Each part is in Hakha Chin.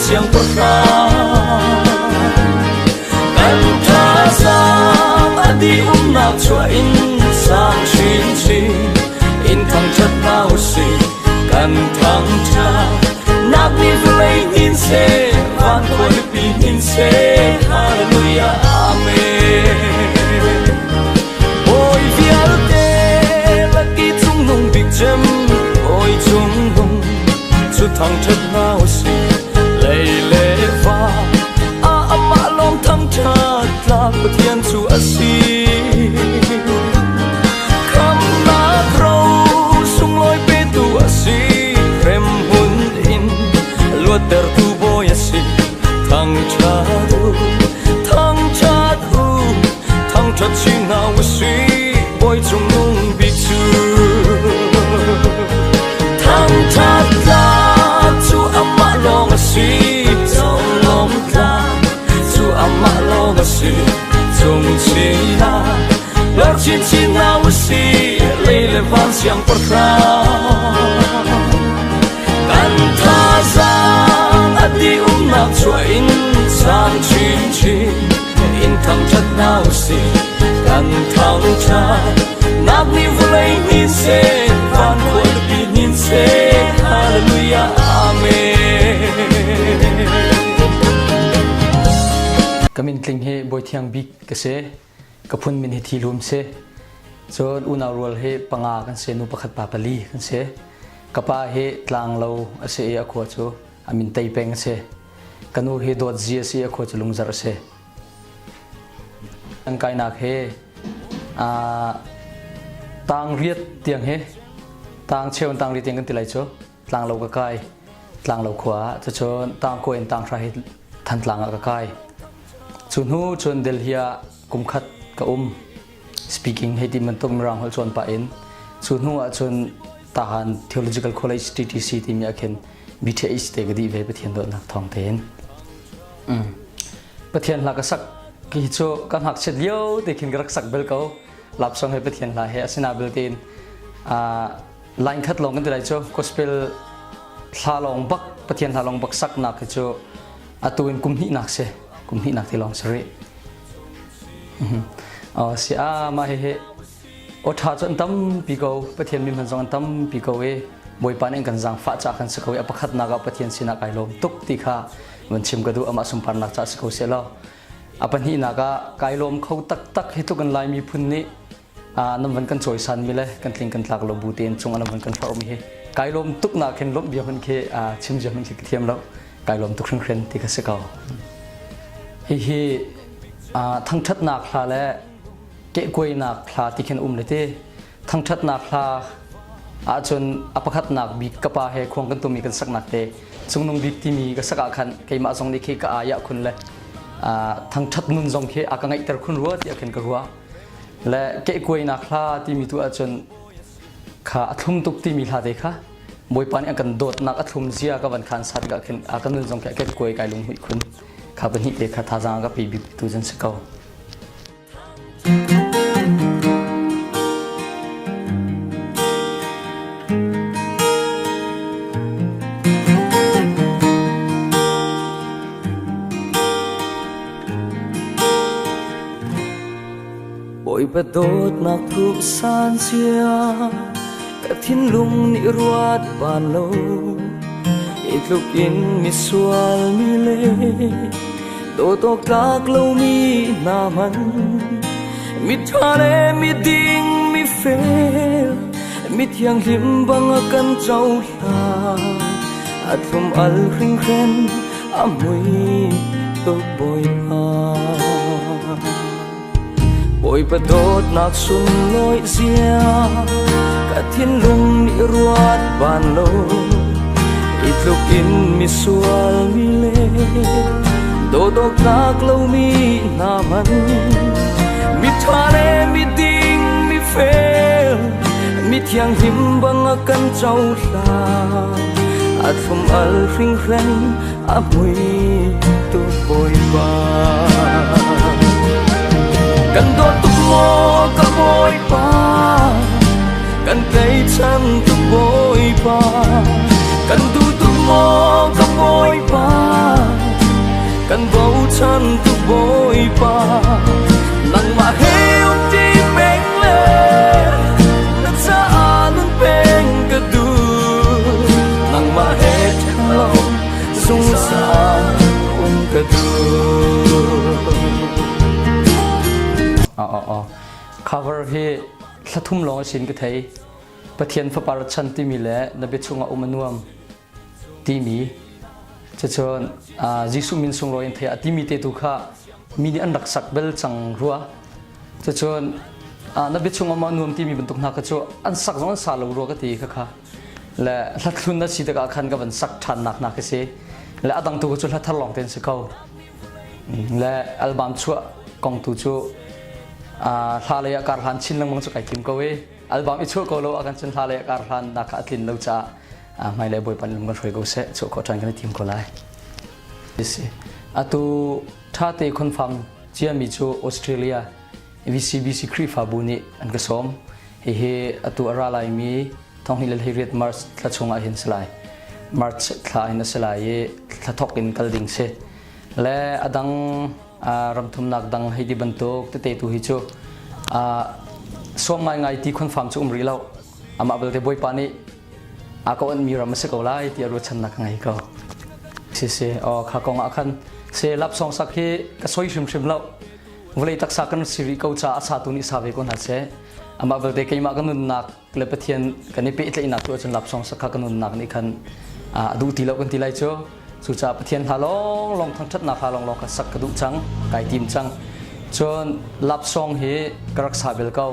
Siangpahrang. Kan thazaang a dih umnak chuah in sang chinchin in thangṭhat hna usih. Kan thangṭhat nak nih vawlei hnin seh, van khualipi hnin seh. Hallelujah, Amen. Bawi vialte laki cungnung bik cem, Bawi cungnung cu thangṭhat hna usih. Lei le va a amah lawng thangṭhat tlak Pathian cu a si. Khamnak ro sunglawi petu a si, hrem hmun in luattertu Bawi a si. Thangṭhat u, thangṭhat u, thangṭhat chin hna usih, Bawi cungnung bik cu. Thangṭhat tlak cu amah lawng a si, conglawmh tlak cu amah lawng a si. Cung chin ah lor chinchin hna usih, lei le van siangpahrang. Kan thazaang a dih umnak chuah in sang chinchin in thangṭhat hna usih. Kan thangṭhat nak nih vawlei hnin seh, van khualipi hnin seh. Hallelujah, Amen. Ka min tling hi Bawi Thiang Bik ka si. Ka phun min hi Thi Lum si. Cun unau rual hi panga kan si, nu pakhat pa pali kan si. Ka pa hi Tlanglo a si i a khua cu a min Tei Peng a si. Ka nu hi Dawt Zi a si i a khua cu Lungzarh a si. An kainak hi tang riat tiang hi tang cheu in tang riat tiang kan ti lai cu Tlanglo ka kai. Tlanglo khua ah cucun tangkua in tanghra hi Thantlang ah ka kai. Cu hnu cun Delhi ah kum khat ka um. Speaking hei ti bantuk Mirang holh cawn pah in. Cu hnu ah cun Tahan Theological College TTC timi ah khin BTH te ka dih ve Pathian dawtnak thawng tein. Pathian hla ka sak ki cu ka ngakchiat lio te khin ka rak sak bel ko. Lap song he Pathian hla he asina bel tein line khat lawng kan ti lai cu gospel hla lawng bak Pathian hla lawng bak saknak hi cu atu in kum hnihnak si kum hnihnak ti lawng si rih. Si a mah hihi aw ṭha cu an tampi ko Pathian mi hman zong an tampi ko i Bawipa nih an kan zaangfah caah kan si ko i a pakhatnak ah Pathian sinah kai lawm tuk ti kha van chim ka duh. Amah sunparnak caah si ko seh law a pahnihnak ah kai lawm kho taktak hi tluk in Lai miphun nih nan van kan cawisan mi le kan tling kan tlak lo bu tein cung ah nan van kan forh mi hi kai lawm tuk nak hin lawmh bia hmanh khi chim zia hmanh khi ka thiam lo. Kai lawm tuk hringhran ti ka si ko. Hihi thangṭhatnak hla le kehkuainak hla ti khin um le ti. Thangṭhatnak hla ahcun a pakhatnak bik ka pa he khuang kan tumi kan saknak te cungnung bik timi ka sak ah khan keimah zong nih khi ka ayah khun le thangṭhat nun zong khi a ka ngaihter khun rua tiah khin ka ruah. Le kehkuainak hla timi tu ahcun kha a thlum tuk timi hla te kha Bawipa nih a kan dawtnak a thlum zia ka van khan sat tikah khin a ka nun zong khi a kekkuai kai lunghmuih khun. Kha pahnih te kha thazaang a ka pe bik tu zan si ko. Bawipa dawtnak thup san cia ka thinlung nih ruat ban lo, hi tluk in misual mi le dawt awk tlak lomi hna hmanh, miṭha le miding mifel mi thianghlim bang a kan cohlan, a thlum al hringhren a mui tuk Bawipa. Bawipa dawtnak sunglawi zia ka thinlung nih ruat ban lo, i tluk in misual mi le dawt awk tlak lomi hna hmanh, miṭha le miding mifel mi thianghlim bang a kan cohlan, a thlum al hringhren a mui tu Bawipa. Kan dawt tuk maw ka Bawipa, kan tlaichan tuk Bawipa, kan duh tuk maw ka Bawipa. Thla thum lawng a sin ka thei. Pathian fapar chan timi le na bia chungah um a nuam timi cucun Jesuh min sunglawi in thei a timi te tu kha mi nih an rak sak bel cang rua. Cucun na bia chungah ma nuam timi bantuk hna kha cu an sak zong an sa lo rua ka ti kha kha. Le hlathlun na si tikah khan ka van sak ṭhan nak hna khi si. Le a dang tu cu hla thar lawng te an si ko. Le album chuah kong tu cu hla lei ah kar hlan chin lengmang cu kai tim ko i album i chuah ko lo ah kan cun hla lei ah kar hlan nak kha a tlin lo caah hmailei Bawipa nih lung kan hruai ko seh chuah khawh ṭhan kan i tim ko lai. Si. Atu ṭhate confirm ciami cu Australia VCBC Khrihfabu nih an ka sawm. Hihi atu a ra laimi thonghnih le 18 March thla chungah hin si lai. March thla in a si lai i thla thok in kal ding si. Le a dang ramthumnak dang hei ti bantuk tete tu hi cu sawm ngaingai ti confirm cu um rih lo. Amah belte Bawipa nih a ka onhmi ram a si ko lai ti a ruahchannak ka ngei ko. Si si, aw kha kong ah khan se lapsong sak hi ka soi hrimhrim lo. Vawlei taksa kan si rih ko caah a satu nih sa ve ko hna seh. Amah belte keimah ka nunnak le Pathian kan i pehtlaihnak tu ahcun lapsong sak kha ka nunnak nih khan a duh ti lo kan ti lai cu. Cucaah Pathian hla lawnglawng thangṭhatnak hla lawnglawng kha sak ka duh cang, kai tim cang. Cun lapsong hi ka rak sa bel ko.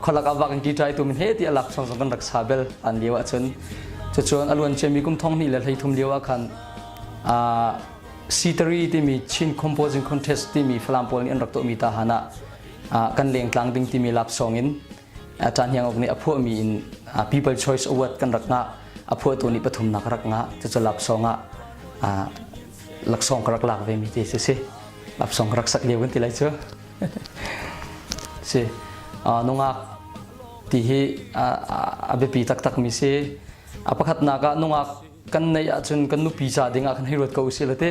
Khualak ah vak in guitar i tum in he ti a laksawng zong kan rak sa bel an lio ahcun. Cucun a luan ciami kum thong hnih le 13 lio ah khan C3 timi Chin Composing Contest timi Falam pawl nih an rak tuahmi tahan ah kan lengtlang ding timi lapsawng in Ṭan Hiang Uk nih a phuahmi in People Choice Award kan rak ngah. A phuahtu nih pathumnak rak ngah. Cucu lapsawng ah laksawng ka rak lak ve mi te si si. Lapsawng ka rak sak lio kan ti lai cu. Si. Nungak ti hi a biapi taktak mi si. A pakhatnak ah nungak kan neih ahcun kan nupi ca ding ah khan hei ruat ko usih la te.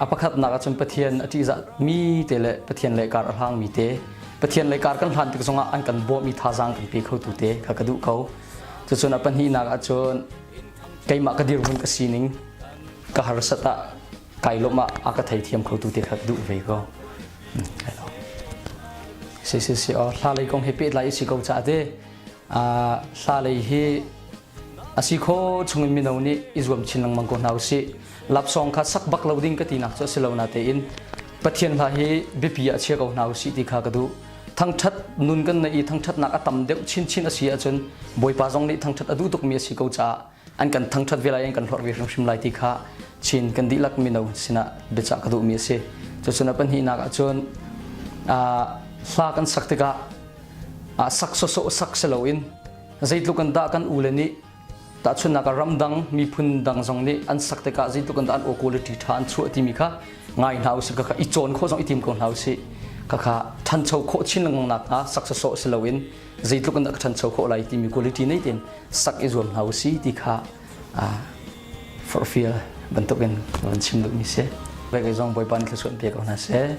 A pakhatnak ahcun Pathian a ṭihzah mi te le Pathian le kar a hlang mi te Pathian le kar kan hlan tik zongah an kan bawm i thazaang kan pe kho tu te kha ka duh ko. Cucun a pahnihnak ahcun keimah ka dirhmun ka sining ka harsat ah kai lawmh ah a ka theithiam kho tu te kha ka duh ve ko. Si si si hla lei kong he pehtlai i si ko caah te hla lei hi A si kho chungin mino nih i zuam chin lengmang ko hna usih. Lapsawng kha sak bak lo ding ka tinak cu a si lo natein Pathian hla hi biapi ah chia ko hna usih ti kha ka duh. Thangṭhat nun kan neih i thangṭhatnak a tam deuh chinchin a si ahcun Bawipa zong nih thangṭhat a duh tukmi a si ko caah an kan thangṭhat ve lai an kan hlorh ve hrimhrim lai ti kha Chin kan dihlak mino sinah biacah ka duhmi a si. Cucun a pahnihnak ahcun hla kan sak tikah sak sawsawh sak si loin Zeitluk in dah kan ule nih tahchunhnak ah ramdang miphun dang zong nih an sak tikah zeitluk in dah an aw quality ṭha an chuah timi kha ngai hna usih kha i cawn khawh zong i tim ko hna usih khakha ṭhancho khawh chin lengmang nak hnga sak sawsawh si loin zeitluk in dah ka ṭhancho khawh lai timi quality nei tein sak i zuam hna usih ti kha forhfial bantukin van chim duhmi si. Vek zong Bawipa nih thluachuah in pe ko hna seh.